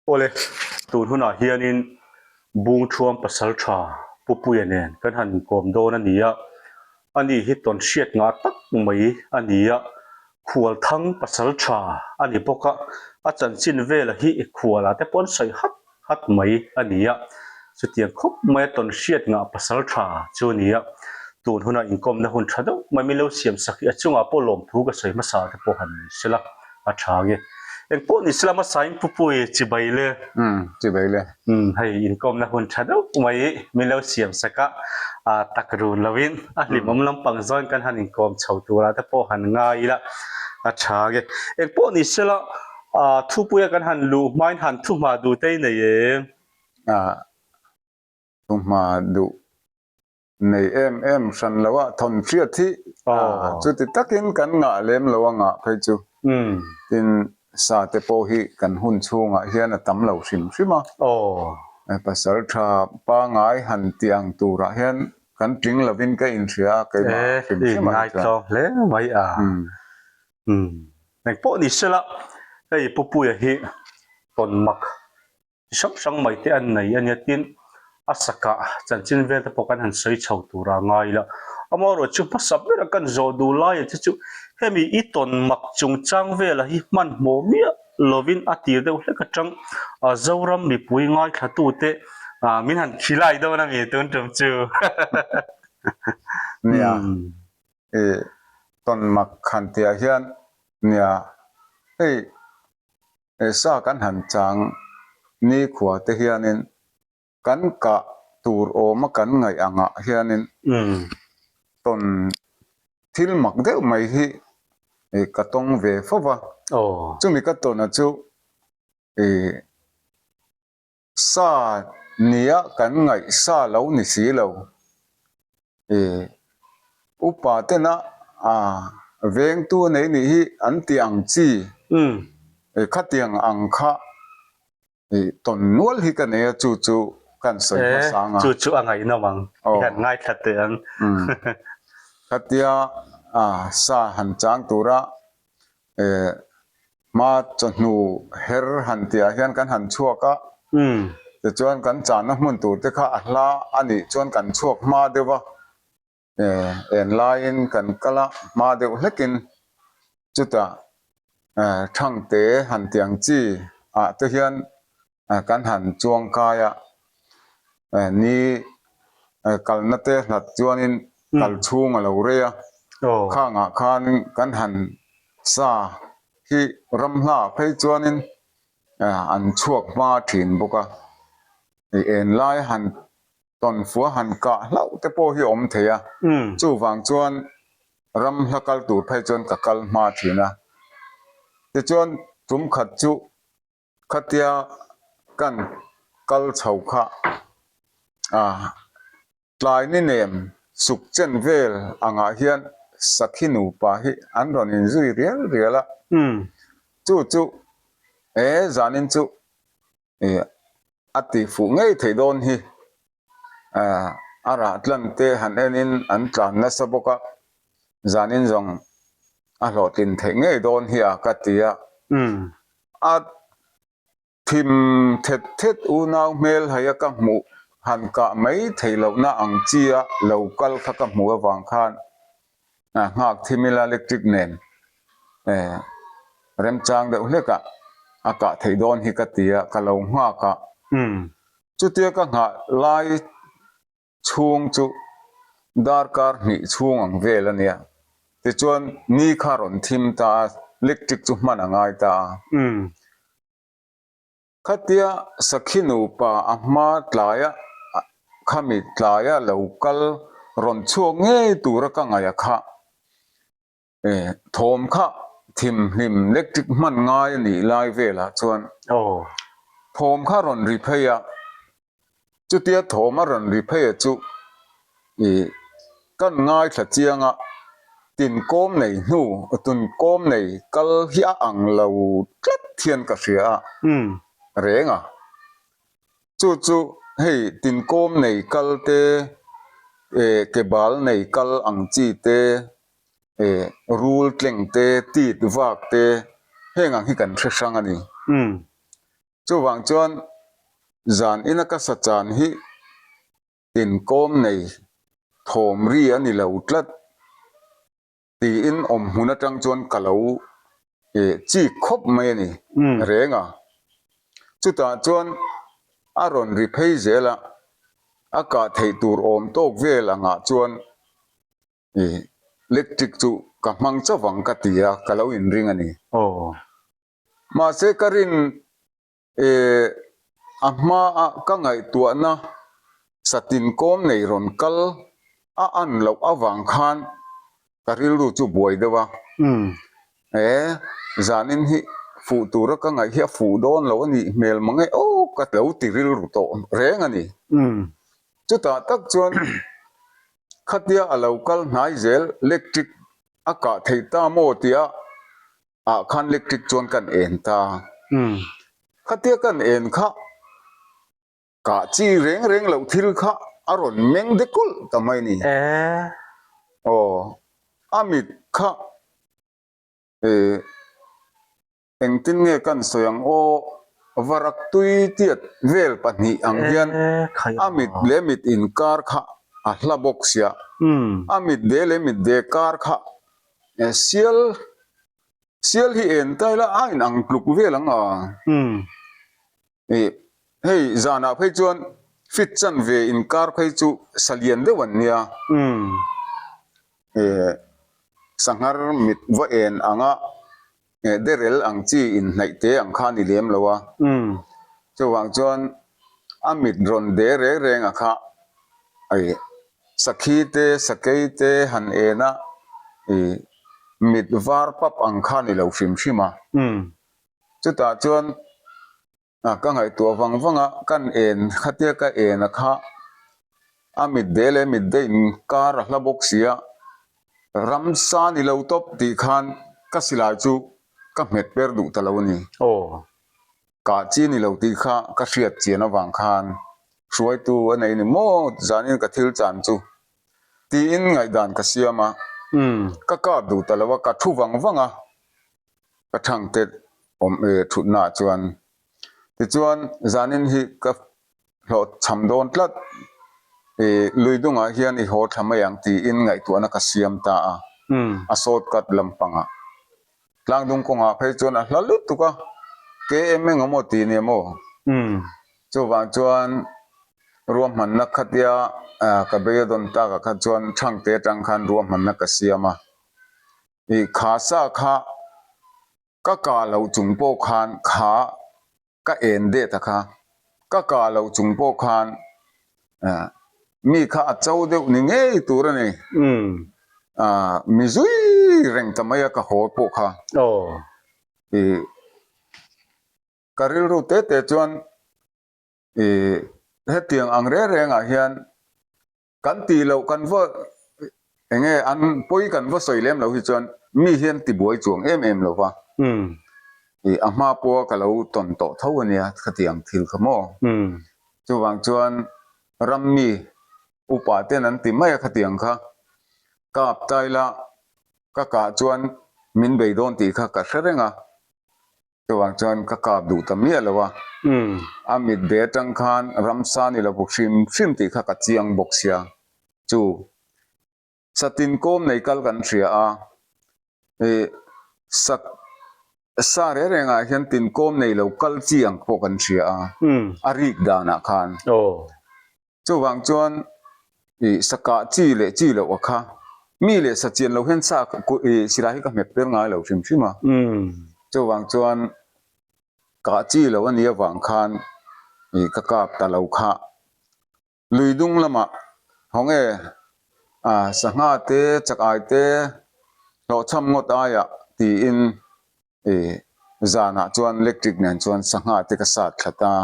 Awle, tun hunah hianin Bungthuam Pasaltha Pupuia nen kan han inkawm dawn a ni a, ani hi tawn hriat ngah tak mai a ni a, Khualthang Pasaltha a ni bawk a, a chanchin vela hi khualah te pawh an sawi hat hat mai a ni a, chutiang khawp maia tawn hriat ngah Pasaltha chu a ni a, tun hunah inkawmna hun tha deuh mai min lo siam sak hi a chungah pawh lawmthu ka sawi hmasa te pawh han ni sela. A tha nge. Eng pawh ni sela hmasain Pupui chibai le. Umm chibai le. Umm hei inkawmna hun tha deuh mai min lo siam sak a, ah tak run lovin a hlimawm lampang zawn kan han inkawm chho turah te pawh han ngai ila a tha nge. Eng pawh ni sela ah thupuia kan han luh hmain han thuhma duh te i nei em? Ah thuhma duh Nei em em hran lo a thawn hriat hi chuti takin kan ngah lem lo a ngah phei chu. Tin, sa te pawh hi kan hun chhungah hian a tam lo hrim hrim a. Pasal tha pangai han ti ang turah hian kan tling lovin ka inhria a, keimah hrim hrim ah hi chuan. Ngaithlawm hle mai a. Engpawh ni sela, hei Pupuia hi tawn mak chi hrang hrang mai te an nei a nia tin a sakah chanchin vel te pawh kan han sawi chho tur a ngai la amaherawh chu hmasa ber a kan zawh duh lai ang che chu hemi i tawn mak chungchang vela hi hmanhmawh miah lovin a tir deuh hlek atang a Zoram mipui ngaithla tute ah min han khilai dawn a mi tun tum chu Nia i tawn mak han tih ah hian nia hei He sa kan han chang nikhua te hianin kan kah tur awma kan ngaih angah hianin tawn thil mak deuh mai hi ka tawng ve fo va. Chumi ka tawna chu ih Sa nia kan ngaih sa lo ni si lo. Ih, upa tena a vengtu a nei nih hi an ti ang chi. Ih, khatiang ang kha ih tawn nual hi ka nei a, chu chu kan sawi hmasa ang a. E, chu chu a ngaihnawm ang. I han ngaithla teh ang. Khatia sa han chang tura Eh, hma chawhnu her han tihah hian kan han chhuak a, tichuan kan channa hmun tur te kha a hla a nih chuan kan chhuak hma deuh a, eh, en laiin kan kal a, hma deuh hlekin chutah eh Thangte han tih ang chi ah te hian kan han chuang kai a, ni kalna te hlat chuanin kal chhung a lo rei a, khangah khan kan han sa hi ram hla phei chuanin an chhuak hma thin bawk a, en lai han tawnfua han kah hlauh te pawh hi a awm thei a, chuvang chuan ram hla kal tur phei chuan ka kal hma thin a, tichuan tum khat chu Khatia kan kal chho kha a tlai ni nem suk chen vel angah hian Sakhi nupa hi an rawn inzui rial rial a, chu chu e zanin chu a tih fuh ngei theih dawn hi a rah tlan te han enin an tlan nasa bawk a, zanin zawng a hlawhtlin theih ngei dawn hi a ka ti a. A thim thet thet unau hmel haia ka hmuh han kah mai theih lohna ang chi a lo kal kha ka hmuh avang khan nghak thim ila electric nen remchang deuh hlek ah a kah theih dawn hi ka ti a, ka lo nghak a. Chutia ka nghah lai chhung chu darkar hnih chhung ang vel a nia. Tichuan ni kha rawn thim ta a, electric chu hman a ngai ta a. Khatia Sakhi nupa a hma tlaia khami tlaia lo kal rawn chhuak ngei tura ka ngaih a kha. Thawm kha thimhlim electric hman ngai a nih lai velah chuan thawm kha rawn ri phei a, chutia thawm a rawn ri phei a chu ih kan ngaithla chiang a, tinkawm nei hnu tunkawm nei kal hi a ang lo tlat hian ka hria a reng a. Chu chu hei tinkawm nei kal te eh ke bal nei kal ang chi te eh rul tleng te tit vak te heng ang hi kan hre hrang a ni. Chuvang chuan zan ina ka sa chan hi inkawm nei thawm ri a ni lo tlat tiin awm hmun atang chuan ka lo chik khawp mai a ni reng a. Chutah chuan a rawn ri phei zel a, a kah theih tur awm tawk vel angah chuan electric chu ka hmang chauh ang ka ti a, ka lo inring a ni. Mahse ka rin eh a hmaa ka ngaihtuahna satin kawm nei rawn kal a an loh avang khan ka rilru chu buai deuh a. Eh zanin hi fuh tura ka ngaih hi a fuh dawn lo a nih hmel mang e aw ka lo ti rilru tawh reng a ni. Chutah tak chuan khatia a lo kal hnai zel electric a kah theih ta maw tia ah khan electric chuan kan en ta. Khatia kan en kha kah chi reng reng loh thil kha a rawn meng de kulh ta mai ni. Aw a mit kha eh Engtin nge kan sawi ang aw, varak tui tiat vel pahnih ang hian a mit leh mit inkar kha a hla bawk sia, a mit de leh mit de kar kha sial sial hi en ta ila a inang tluk vel ang a. Ih, hei zanah phei chuan fit chan ve inkar phei chu salian deuh an nia. Ih, sanghar mit va en anga derel ang chi inhnaih te ang kha a ni lem lo a. Chuvang chuan a mit rawn de reng reng a kha ih sakhi te sakei te han en a ih mit var pap ang kha a ni lo hrim hrim a. Chutah chuan ka ngaihtuah vang vang a, kan en khatia ka en a kha a mit de leh mit de in kar a hla bawk si a, ramsa ni lo tawp tih khan ka silai chu ka hmet per duh ta lo a ni. Kah chi ni lo tih kha ka hriat chian avang khan hruaitu a nei ni maw zanin ka thil chan chu tiin ngaihdan ka siam a, ka kap duh ta lo a, ka thu vang vang a. Ka thangte awm e thutna ah chuan tichuan zanin hi ka hlawh cham dawn tlat i lui dungah hian i haw thla mai ang tiin ngaihtuahna ka siam ta a, a shortcut lampangah tlangdung kawngah phei chuan a hla lutuk a, KM eng emaw tih nia maw? Chuvang chuan ruahmanna khatia ka bei a dawn takah kha chuan thangte atang khan ruahmanna ka siam a. I kha sa kha ka kah loh chung pawh khan kha ka en det a kha, ka kah loh chung pawh khan mi kha a cho deuh ni ngei tur a ni. Mi zui reng ta mai a ka haw pawh kha. I ka rilru te te chuan i hetiang ang reng rengah hian Kan tih loh kan va eng nge an pawi kan va sawi lem lo hi chuan mi hian tibuai chuang em em lo va. Ih a hma pawha ka lo tawn tawh tho a nia khatiang thil kha maw. Chuvang chuan ram mi upa ten an ti mai a khatiang kha kap ta ila ka kah chuan min bei dawn tih kha ka hre reng a. Chuvang chuan ka kap duh ta miah lo a, a mit ve atang khan ramsa ni lo bawk hrim hrim tih kha ka chiang bawk sia. Chu satin kawm nei kal kan hria a, ih sak sa reng reng ah hian tin kawm nei lo kal chi ang pawh kan hria a, a rik danah khan. Chuvang chuan ih sa kah chi leh chi loh a kha mi leh sa chian lo hian sa ih silai hi ka hmet per ngai lo hrim hrim a. Chuvang chuan kah chi loh a nih avang khan ih ka kap ta lo kha. Lui dung lamah haw nge ah sangha te chak ai te hlawhchham ngawt aiah tiin Ih, zanah chuan electric nen chuan sangha te ka sat thla ta,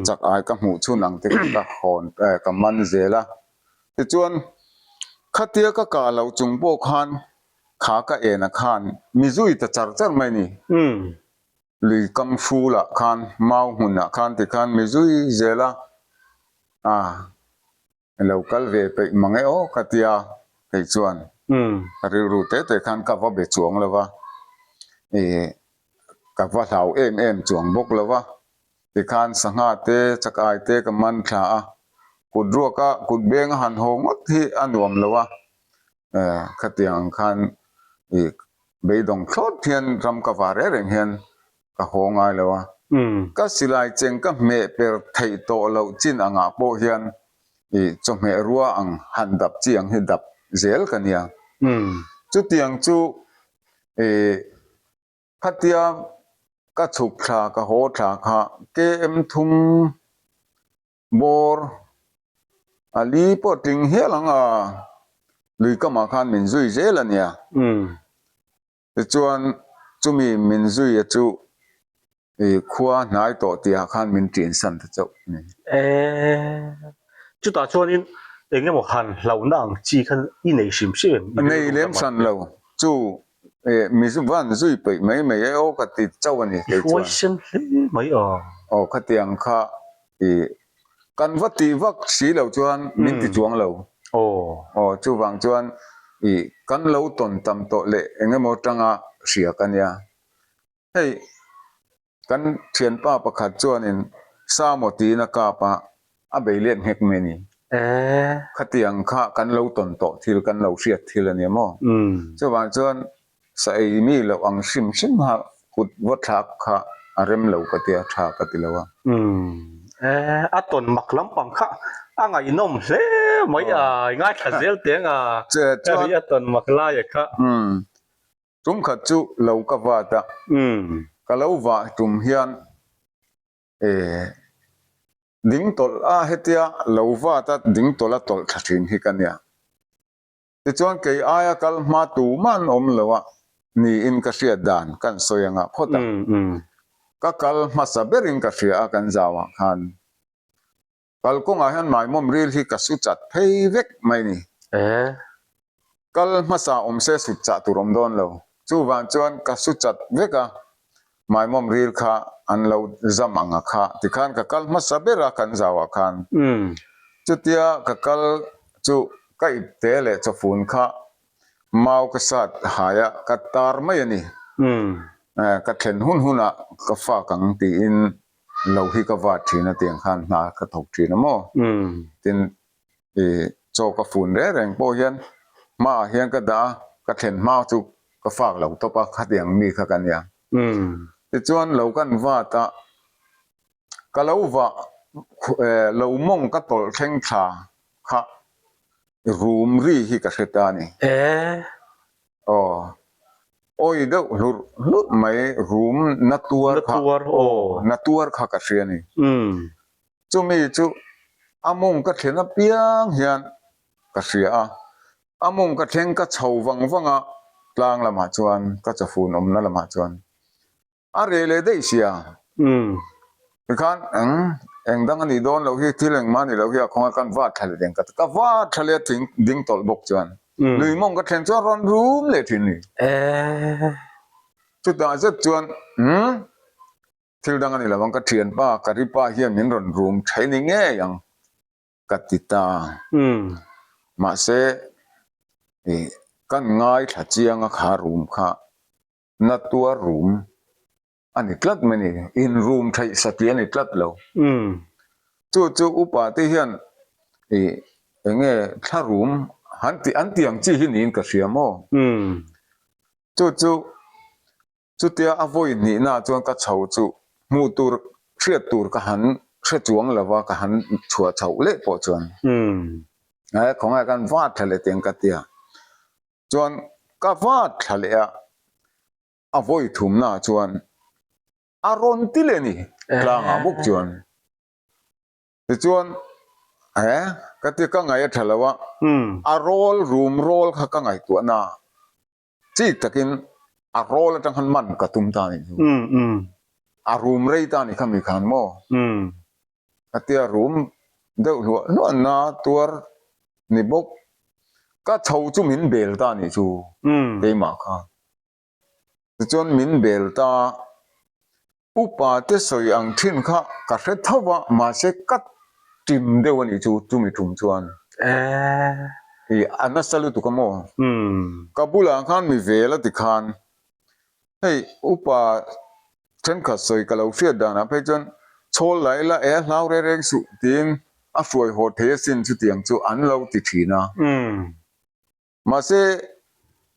chak ai ka hmuh chhun ang te kha ka hawn eh ka man zel a. Tichuan khatia ka kah loh chung pawh khan kha ka en a khan mi zui ta char char mai ni. Lui kam hrulah khan mau hmunah khan tikhan mi zui zel a, ah. Lo kal ve peih mang e aw ka tia kei chuan ka rilru te te khan ka va be chuang lo va, ih ka va hlau em em chuang bawk lo va. Tikhan sangha te, chakai te ka man thla a, kut ruaka kut benga han haw ngawt hi a nuam lo a, khatiang ang khan ih beidawng thlawt hian ram ka va reng reng hian ka haw ngai lo a. Ka silai cheng ka hmeh per theih tawh loh chin angah pawh hian ih chawhmeh rua ang han dap chi ang hi dap zel ka nia. Chutiang chu ih Khatia ka chhuk thla ka haw thla kha KM thum bawr a li pawh tling hial ang a, lui kamah khan min zui zel a nia. Tichuan chumi min zui a chu i khua hnai tawh tihah khan min ṭin san ta chauh a ni. Eee, chutah chuanin eng emaw han hlauhna ang chi kha i nei hrim hrim em? I Nei lem hran lo, chu e mi van zui peih mai mai e aw ka ti chauh a ni I kei chuan. huaisen hle mai a. Aw khatiang kha i kan va tih vak si lo chuan min ti chuang lo. Aw. Aw chuvang chuan i kan lo tawn tam tawh leh eng emaw tanga hria ka nia. Hei kan thianpa pakhat chuanin Samo tiin a kap a, a bei let nghek mai a ni. Khatiang kha kan lo tawn tawh thil, kan lo hriat thil a nia maw? Chuvang chuan sa ei mi loh ang hrim hrim kha kut vaw thlak kha a rem lo ka tia, tha ka ti lo a. A tawn mak lampang kha a ngaihnawm hle mai a, i ngaithla zel teng a, hei a tawn mak laia kha. Tum khat chu lo ka vat a, ka lo vah tum hian eh ding tawlh a hetia lo vat a ding tawlh a tawlh thla thin hi ka nia. Tichuan kei aia kal hma tumah an awm lo a niin ka hriat dan kan sawi anga phawt a. Ka kal hmasa berin ka hria a kan zauah khan. Kalkawngah hian maimawm ril hi ka su chat phei vek mai ni. Kal hmasa awm se sut chah tur awm dawn lo. Chuvang chuan ka su chat vek a, maimawm ril kha an lo zam ang a kha tikhan ka kal hmasa ber a kan zauah khan. Chutia ka kal chu ka ipte leh chawfun kha mau ka sat hai a, ka tar mai a ni. Ka thlen hun hunah ka fak ang tiin lo hi ka vat thin a tiang khan hna ka thawk thin a maw tin i chaw ka fun reng reng pawh hian hmaah hian ka dah a ka thlen hma chu ka fak lo tawp a khatiang mi kha ka nia tichuan lo kan vat a ka lo vah lo mawng ka tawlh thleng thla kha rum ri hi ka hre ta a ni. Aw, awi deuh hlurh hlurh mai rum na tuar kha, aw, na tuar kha ka hria ni. Chumi chu a mawng ka thlen apiang hian ka hria a, a mawng ka thleng ka chho vang vang a, tlang lamah chuan ka chawfun awmna lamah chuan A reh leh daih sia. Tikhan eng eng dang a nih dawn loh hi thil engmah a nih loh hi a khawnga kan vat thla leh deng ka ti. Ka vat thla leh a thing ding tawlh bawk chuan lui mawng ka thlen chuan rawn rum leh thin ni. Chutah zet chuan umm thil dang a ni lo ang ka thianpa ka ripa hian min rawn rum thei ni ngei ang ka ti ta. Mahse ih kan ngaithla chiang a kha rum kha. Na tuar rum a ni tlat mai ni, in rum theih satliah a ni tlat lo. Chu chu upa te hian ih eng nge thla rum han tih an tih ang chi hi niin ka hria maw? Chu chu chutia a vawi hnihna chuan ka chho chu hmuh tur hriat tur ka han hre chuang lo va ka han chhuah chhoh leh pawh chuan khawngaih khan vat thla leh teng ka tia. Chuan ka vat thla leh a, a vawi thumna chuan a rawn ti leh ni tlangah bawk chuan. Tichuan he ka ti ka ngaih a tha lo a, a rawl rum rawl kha ka ngaihtuahna chik takin a rawl atang khan man ka tum ta a nih chu. A rum rei ta a nih kha mi khan maw. A tia rum deuh hluah hluah na tuar ni bawk. Ka chho chu min bel ta nih chu keimah kha. Tichuan min bel ta upa te sawi ang thin kha ka hre tho va mahse ka tim deuh a nih chu chumi tum chuan. I a nasa lutuk a maw? Ka bulah khan mi vel a ti khan hei upa Thenkhat sawi ka lo hriat danah phei chuan. Chhawl la ila e hlau reng reng suh tiin a hruai haw thei asin chutiang chu an lo ti thin a. Mahse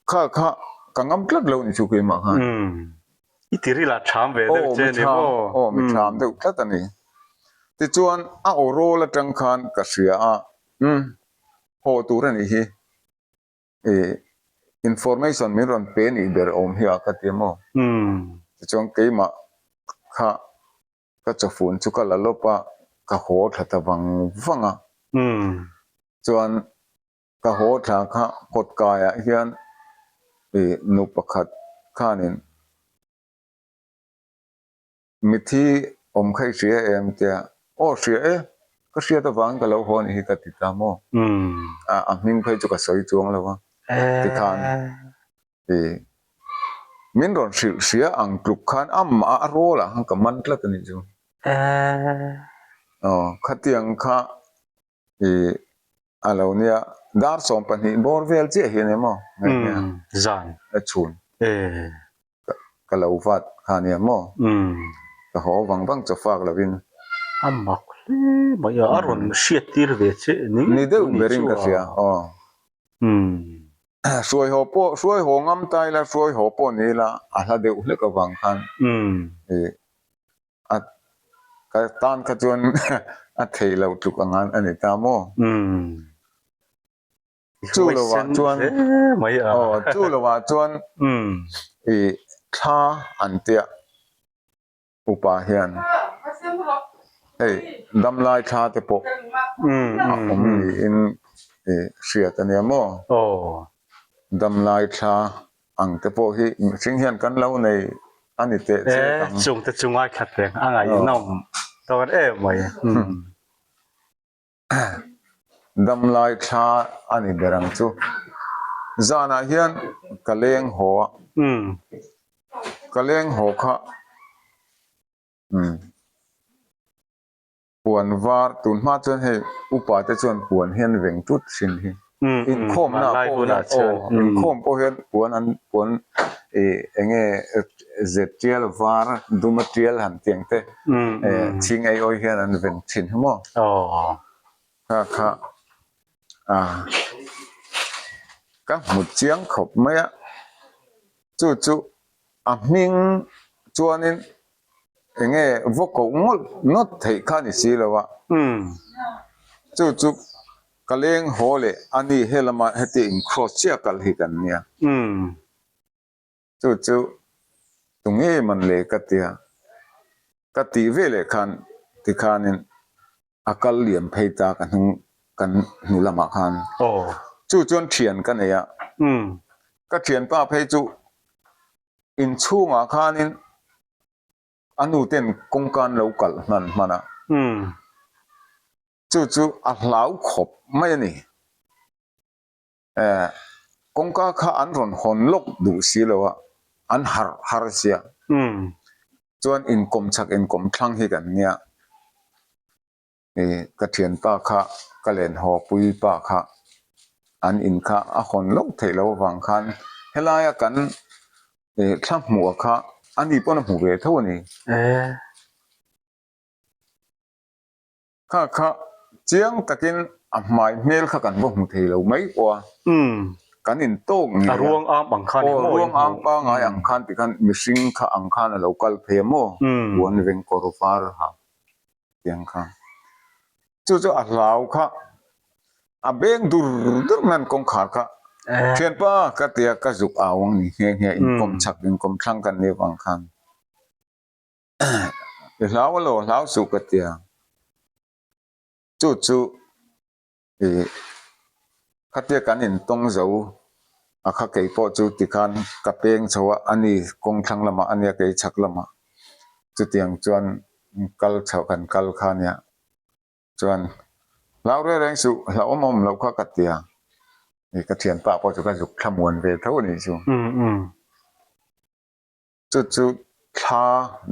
kha kha ka ngam tlat lo ni chu keimah khan. I ti ril a tham ve deuh che ni maw? Aw mi tham deuh tlat a ni. Tichuan a aw rawl atang khan ka hria a, umm haw tur a nih hi. Ih information min rawn pe nih ber awm hi a ka ti maw? Tichuan keimah kha ka chawfun chu ka la lawp a, ka haw thla ta vang vang a. Chuan ka haw thla kha kawt kaiah hian ih nu pakhat khanin Mithi awm kha i hria em tia, aw hria e, ka hriat avangin ka lo haw anih hi ka ti ta maw? A a hming phei chu ka sawi chuang lo a, tikhan i min rawn hrilh hria ang tluk khan amah a rawl ah khan ka man tlat anih chu. Aw khatiang kha i a lo nia dar 12 bawr vel chiah hi a ni maw? Zan. A chhun. Ka lo vat kha a nia maw? Ka haw vang vang chaw fak lovin. A mak hle mai a, a rawn hriat tir ve che ni Ni deuh berin ka hria aw. Hruai haw pawh, hruai haw ngam ta ila, hruai haw pawh ni ila, a hla deuh hlek avang khan i A ka tan kha chuan a thei lo tluk ang a ni ta maw? Chu lovah chuan aw chu lovah chuan i thla an tia upa hian hei damlai thla te pawh a awm niin i hriat a nia maw? Damlai thla ang te pawh hi mihring hian kan lo nei a ni teh chiat ang. E, chung te chu ngaithla reng a ngaihnawm dawn em mai. Damlai thla a ni ber ang chu. Zanah hian ka leng haw a, ka leng haw kha umm. Puan var tun hma chuan hei upa te chuan puan hi an veng tut thin hi. Inkhawm na pawh hian aw inkhawm pawh hian puan an puan ih eng nge zet tial var duma tial han tih ang te chhing ei awi hian an veng thin hi maw. Kha kha a ka hmu chiang khawp mai a chu chu a hming chuanin Eng nge vaw koh ngawt ngawt theih kha ni si lo a. Chu chu ka leng haw leh a ni he lama heti in cross chiah kal hi kan nia. Chu chu tu nge man le ka tia. Ka tih ve leh khan tikhanin a kal liam phei ta ka hnung kan hnu lamah khan. Chu chuan thian ka nei a. Ka thianpa phei chu Inchhungah khanin a nuten kawngka an lo kalh hman hman a, chu chu a hlau khawp mai a ni. Eh, kawngka kha an rawn hawn lawk duh si lo a, an harh har sia. Chuan inkawm chak inkawm thlang hi kan nia. Ih ka thianpa kha ka len haw pui pa kha an in kha a hawn loh theih loh avang khan helaia kan ih thla hmuh kha ani pawn a hmu ve tho a ni. Kha kha chiang takin a hmai hmel kha kan va hmu thei lo mai pawh a, kan in tawk ngei a, ruang am ang khan aw ruang am pangai ang khan tikhan mihring kha ang khan a lo kal phei a maw, puan veng kawr var ha. Tiang kha. Chu chu a hlau kha a beng dur dur mai an kawngkhar kha. Thianpa ka tia ka zuk au ang ni nghe nghe inkawm chak inkawm thlang kan nih avang khan. I hlau alo hlau suh ka tia. Chu chu Ih, khatia kan intawng zo a kha kei pawh chu tikhan ka peng chho a, a ni kawng thlang lamah a nia kei chhak lamah chutiang chuan kal chho kan kal kha a nia. Chuan hlau reng reng suh hlauhawm awm loh kha ka ti a, ih ka thianpa pawh chu ka zuk thlamuan ve tho a nih chu. Chu chu thla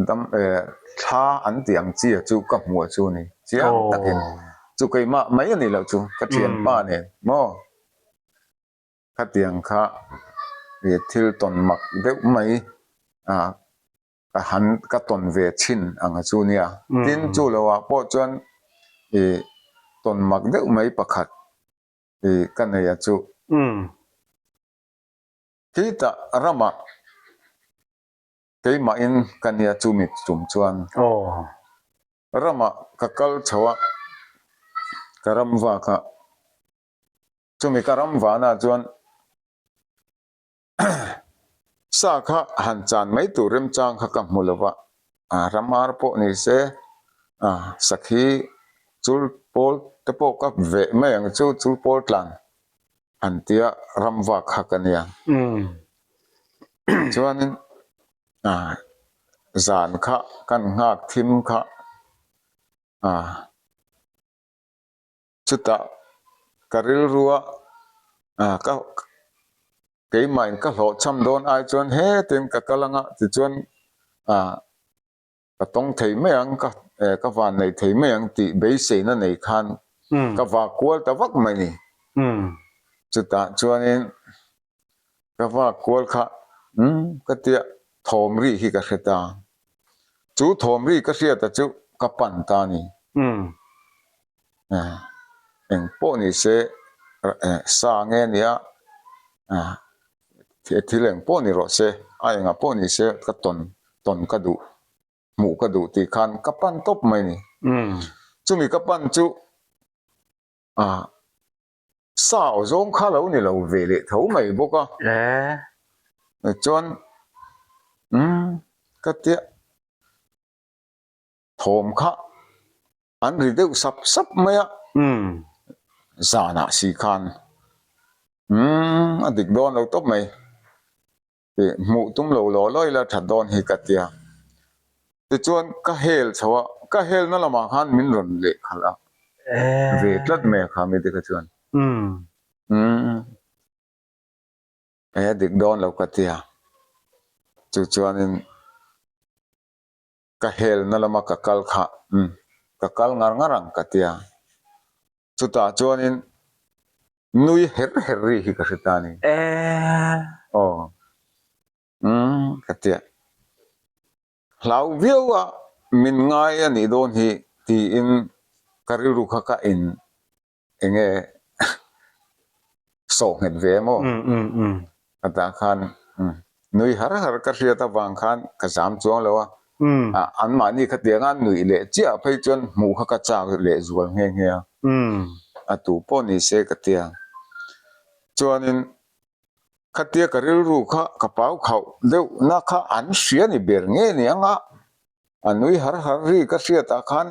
dam eh thla an tih ang chi a chu ka hmuh a chu ni chiang takin chu keimah mai a nih loh chu ka thianpa nen maw khatiang kha ih thil tawn mak deuh mai ah. Ka han ka tawn ve thin ang a chu nia. Tin chu lo ah pawh chuan ih tawn mak deuh mai pakhat ih ka nei a chu. Khitah ramah keimahin ka nia chu mi tum chuan ramah ka kal chho a, ka ram vak a, chumi ka ram vanah chuan Sa kha han chan mai tur remchang kha ka hmu lo va, ram ar pawh ni se sakhi chul pawl te pawh ka veh mai ang chu, chul pawl tlan han tia ram vak kha ka nia. Chuanin zan kha kan nghak thim kha. Chutah ka rilrua ka keimahin ka hlawhchham dawn ai chuan hetin ka kal anga tichuan ka tawng thei mai ang ka ka van nei thei mai ang tih beiseina nei khan ka vak kual ta vak mai ni. Chutah chuanin Ka vak kual kha umm ka tia thawm ri hi ka hre ta. Chu thawm ri ka hriata chu ka pan ta a ni. Eng pawh ni se sa nge nia thil eng pawh ni rawh se a engah pawh ni se ka tawn tawn ka duh hmuh ka duh tih khan ka pan tawp mai a ni. Chumi ka pan chu ah. Sa aw zawng kha lo ni lo ve leh tho mai bawk a. Chuan umm ka tia thawm kha an ri deuh sap sap mai a. Zanah si khan umm a dik dawn lo tawp mai. Tih hmuh tum lo law law ila that dawn hi ka tia. Tichuan ka hel chho a, ka helna lamah khan min rawn leh khalh a, ve tlat mai a kha mite kha chuan. Umm he dik dawn lo ka tia. Chu chuanin ka helna lama ka kal kha umm ka kal ngar ngar ang ka tia. Chutah chuanin nui her her ri hi ka hre ta a ni. Aw. Umm ka tia. Hlau viau a min ngai a nih dawn hi tiin ka rilru kha ka in eng nge sawh nghet ve emaw? Ka tah khan nui har har ka hriat avang khan ka zam chuang lo a, anmahni khatianga nuih leh chiah phei chuan hmuh kha ka chak leh zual nghe nghe a, a tu pawh ni se ka tia. Chuanin khatia ka rilru kha ka pau khauh deuh na kha an hria ni ber nge ni anga a nui har har ri ka hriatah khan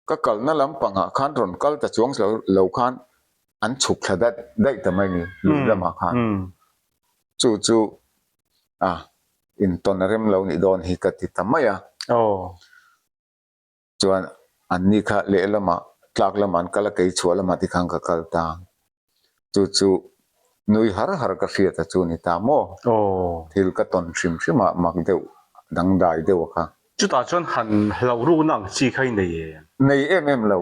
Ka kalna lampangah khan rawn kal ta chuang lo khan an chhuk thla daih daih ta mai ni lui lamah khan. Chu chu a intawn a rem lo nih dawn hi ka ti ta mai a. Chuan anni kha lehlamah tlak lamah an kal a, kei chhuah lamah tikhan ka kal ta. Chu chu nui har har ka hriat a chu ni ta maw? Thil ka tawn hrim hrim a mak deuh dangdai deuh a kha. Chutah chuan han hlauh rukna ang chi kha i nei em? Nei em em lo.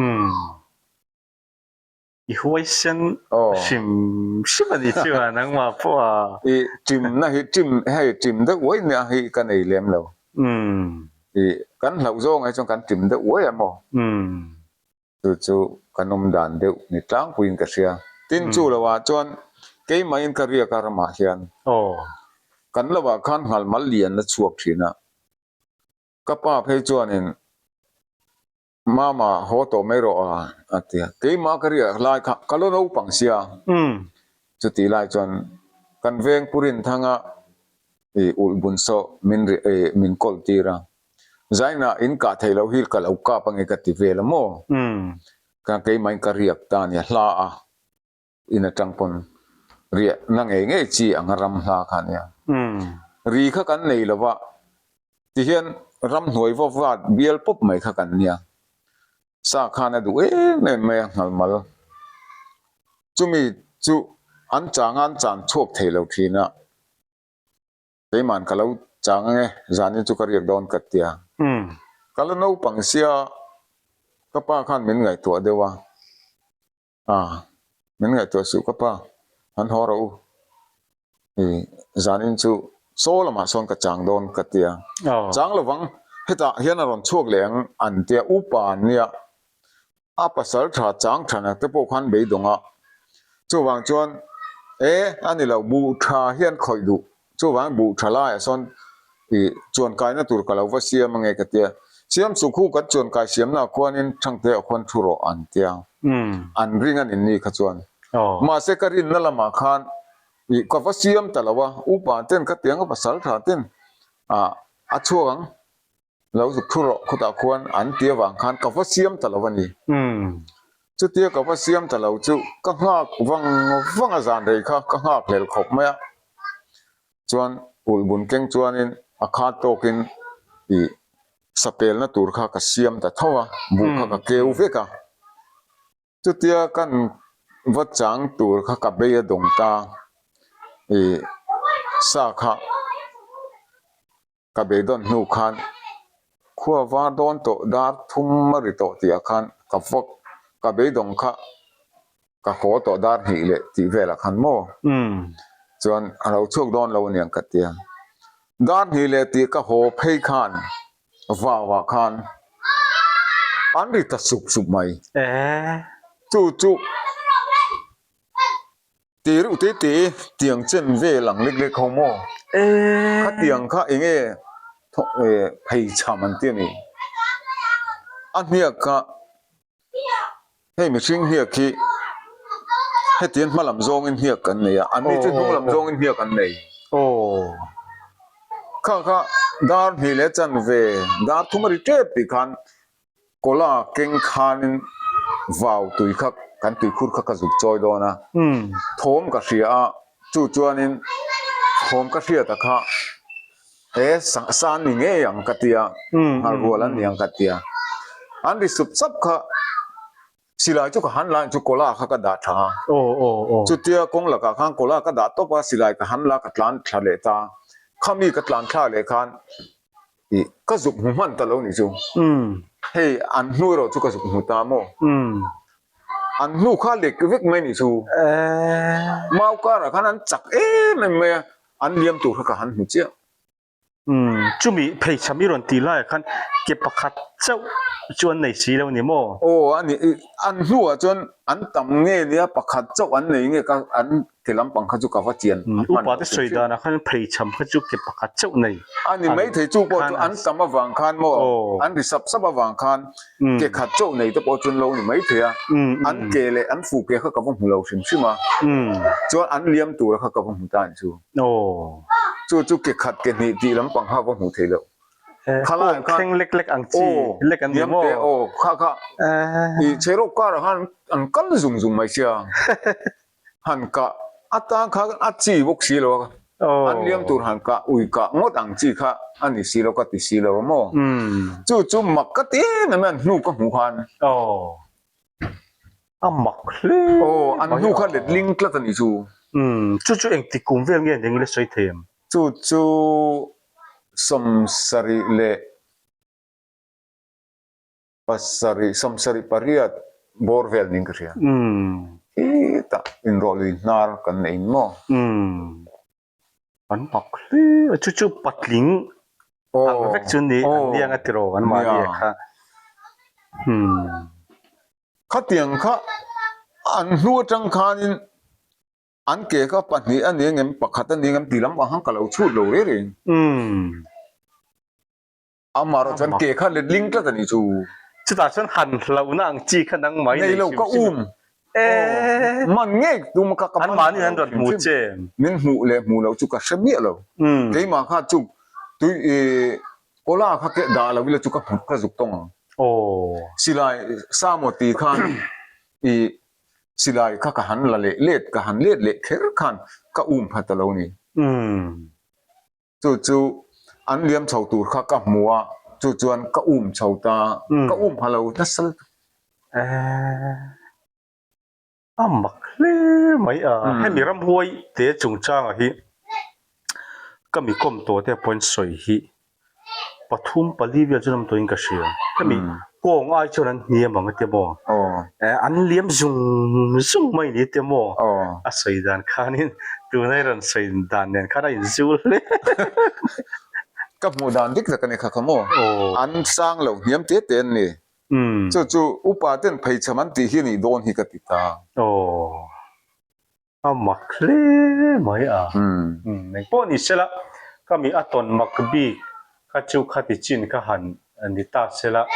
Umm. I huaisen hrim hrim a ni chu a nangmah pawh a. I ṭimna hi ṭim hei ṭim deuh uai nia hi ka nei lem lo. Umm. I kan hlauh zawng ah hi chuan kan ṭim deuh uai a maw? Umm. Chu chu kan awm dan deuh ni tlangpuiin ka hria. Tin chu lohah chuan keimahin ka riak a ramah hian kan lohah khan nghalmal lian a chhuak thin a. Ka pa phei chuanin Mama haw tawh mai rawh a a ti a. Keimah ka riak lai kha ka lo naupang sia. Chutih lai chuan kan veng Pu Rinthanga ih ulh bun saw min ih min kawl tir a. Zaina in kah theih loh hi ka lo kap ange ka ti vel a maw? Ka keimahin ka riak ta a nia hla a in atang pawn riah na ngei ngei chi anga ram hla kha a nia. Ri kha kan nei lo va tihian ramhnuai vaw vat bial pawp mai kha kan nia. Sa khan a duh em em mai a nghalmal. Chumi chu an chang a an chan chhuak thei lo thin a. Keiman ka lo chang ange, zanin chu ka riak dawn ka tia. Ka la naupang sia ka pa khan min ngaihtuah deuh a, ah min ngaihtuah suh ka pa, han haw rawh u, i zanin chu Saw lamah sawn ka chang dawn ka tia. Chang lovang hetah hian a rawn chhuak leh ang an tia upa an nia. A pasal tha chang thana te pawh khan beidawng a. Chuvang chuan e a ni lo buh tha hian khawih duh. Chuvang buh tha laiah sawn ih chuan kaina tur ka lo va siam ange ka tia. Siam suk hu kan chuan kai siamna ah khuanin Thangte ah khuan thu rawh an tia. An ring a ni ni kha chuan. Mahse ka rinna lamah khan Ih ka va siam ta lo a, upa ten ka tiang a pasal tha ten ah a chhuak ang lo zuk thu rawh khawtah khuan an ti avang khan ka va siam ta lo a ni. Chutia ka va siam ta lo chu ka nghak vang vang a zan rei kha ka nghak hlel khawp mai a, chuan ulh bun keng chuanin a khat tawkin ih sapelna tur kha ka siam ta tho a, buh kha ka keu vek a. Chutia kan va chang tur kha ka bei a dawng ta ih sa kha ka beidawn hnu khan khua var dawn tawh dar thum a ri tawh tih ah khan ka va ka beidawng kha ka haw tawh dar hnih leh tih velah khan maw chuan a lo chhuak dawn lo aniang ka tia dar hnih leh tih ka haw phei khan Vau ah khan an ri ta sup sup mai. Chu chu ti reuh te te tiang chen vel ang lek lek ho maw? Khatiang kha eng nge pheichham an ti a ni. A hniak kha Hei mihring hniak hi hetiang hma lam zawngin hniak kan nei a, anni chu hnung lam zawngin hniak an nei. Kha kha dar hnih leh chanve dar thum a ri tep tih khan kawla keng khanin vau tui kha kan tuikhur kha ka zuk chawi dawn a, thawm ka hria a, chu chuanin thawm ka hriat a kha. He sa an ni ngei ang ka tia, nghal rual an ni ang ka tia. An ri sup sap kha, silai chu ka han la chu kawla kha ka dah tha a. Chutia kawng lakah khan kawla ka dah tawp a, silai ka han la ka tlan thla leh ta. Khami ka tlan thla leh khan ih ka zuk hmu hman ta lo ni chu. Hei an hnu erawh chu ka zuk hmu ta maw. An hnu kha lek vek mai ni chu. Mau karah khan an chak em em mai a. An liam tur kha ka han hmu chiah. Umm, chumi pheichham i rawn tih laiah khan ke pakhat chauh chu an nei si lo ni maw? Aw, a ni, an hnuah chuan an tam nge nia pakhat chauh an nei nge ka an ke lampang kha chu ka va chian a hman Upa te sawi danah khan pheichham kha chu ke pakhat chauh nei. A ni maithei chu pawh chu an tam avang khan maw, an ri sap sap avang khan ke khat chauh nei te pawh chuan lo ni maithei a, an ke leh an fu ke kha ka va hmu lo hrim hrim a, chuan an liam tura kha ka va hmu ta a ni chu. Chu chu ke khat ke hnih tih lampang kha va hmuh theih loh. Khalai khan thleng lek lek ang chi lek an ni maw? Aw kha kha i chherawk karah khan an kal zung zung mai sia. Han kah atan kha a chi bawk si lo a, an liam tur han kah ui kah ngawt ang chi kha a ni si lo ka ti si lo a maw? Chu chu mak ka ti em em a, an hnu ka hmuh khan. A mak hle Aw, an hnu kha letling tlat a nih chu. Chu chu engtik kum vel nge ning le sawi thei em? Chu chu sawmsarih leh pasarih, sawmsarih pariat bawr vel ning ka hria. Hetah inrawhlui hnar kan nei maw? An mak hle a, chu chu patling ang vek chu ni an niang a tiraw an mahni ah kha. Khatiang kha an hnu atang khanin an ke kha pahnih a ni angem pakhat a ni angem tih lam ang khan ka lo chhut lo reng reng. Amaherawh chuan ke kha letling tlat a nih chu. Chutah chuan han hlauhna ang chi kha nangmah i nei lo ka um. Aw man ngei tum kha ka man Anmahni an rawn hmu che. Min hmuh leh hmuh loh chu ka hre miah lo. Keimah kha chu tui kawla kha ke dah lo ila chu ka hmu ka zuk tawng ang. Silai sa maw ti khan i silai kha ka han la leh let ka han let leh kher khan ka um pha ta lo ni. Chu chu an liam chho tur kha ka hmu a, chu chuan ka um chho ta, ka um pha lo nasa lutuk. A mak hle mai a, hemi ramhuai te chungchanga hi ka mi kawm tawh te pawhin sawi hi pathum pali vel chu lam tawhin ka hria. Hemi. Kawng ai chuan an hniam ang a ti maw? Eh, an liam zung zung mai ni ti maw? A sawi dan khanin tuna i rawn sawi dan nen khan a inzul hle. Ka hmuh dan dik tak a ni kha kha maw? An sang lo hniam te te an ni. Chu chu upa ten pheichham an tih hi a nih dawn hi ka ti ta. A mak hle mai a. Eng pawh ni sela, ka mi a tawn mak bik kha chu khati chin ka han ni ta sela.